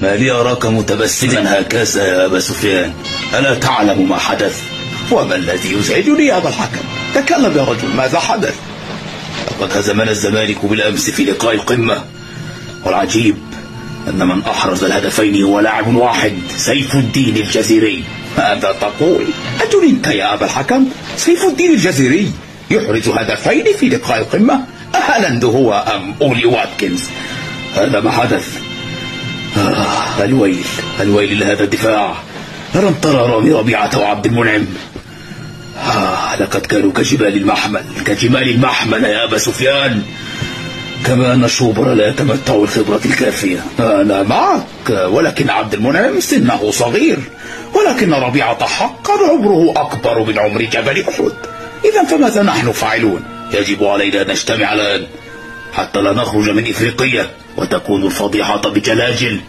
ما لي أراك متبسما هكذا يا أبا سفيان؟ ألا تعلم ما حدث؟ وما الذي يزعجني يا أبا الحكم؟ تكلم يا رجل، ماذا حدث؟ لقد هزمنا الزمالك بالأمس في لقاء القمة، والعجيب أن من أحرز الهدفين هو لاعب واحد، سيف الدين الجزيري. ماذا تقول؟ أجننت يا أبا الحكم؟ سيف الدين الجزيري يحرز هدفين في لقاء القمة؟ هالاند هو أم أولي واتكنز؟ هذا ما حدث. الويل لهذا الدفاع. ألم ترى رامي ربيعة وعبد المنعم؟ لقد كانوا كجمال المحمل يا أبا سفيان. كما أن الشوبر لا يتمتع الخبرة الكافية. أنا معك، ولكن عبد المنعم سنه صغير، ولكن ربيعة حقا عمره أكبر من عمر جبل أحد. إذا فماذا نحن فاعلون؟ يجب علينا أن نجتمع الآن حتى لا نخرج من إفريقيا وتكون الفضيحة بجلاجل.